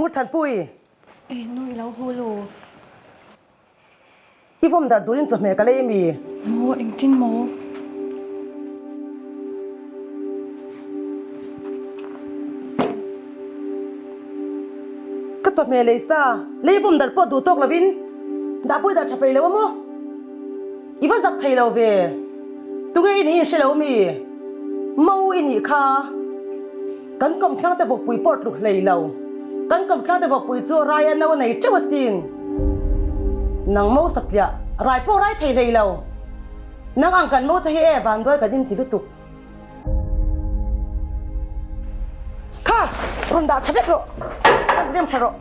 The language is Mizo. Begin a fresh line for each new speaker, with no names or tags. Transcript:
Ngurthanpui!
E, nu i lo haw lo.
I vawm darh turin chawhmeh ka lei mi?
Maw, engtin maw?
Ka chawhmeh lei sa, lei vawm darh pawh duh tawk lovin dah pawh i dah tha peih lo a maw? I va zak thei lo ve. Tunge i nih in hre lo mi? Mo i nih kha. Kan kawmthlang te vawkpui pawh tluk hlei lo. Kan kawmthlang te vawkpui chu rai a no a nei teuh asin. Nang mo satliah rai pawh rai thei hlei lo. Nang ang kan mo che hi e vanduai kan inti lutuk. Kha rawn dah tha vek rawh. Rem tha rawh.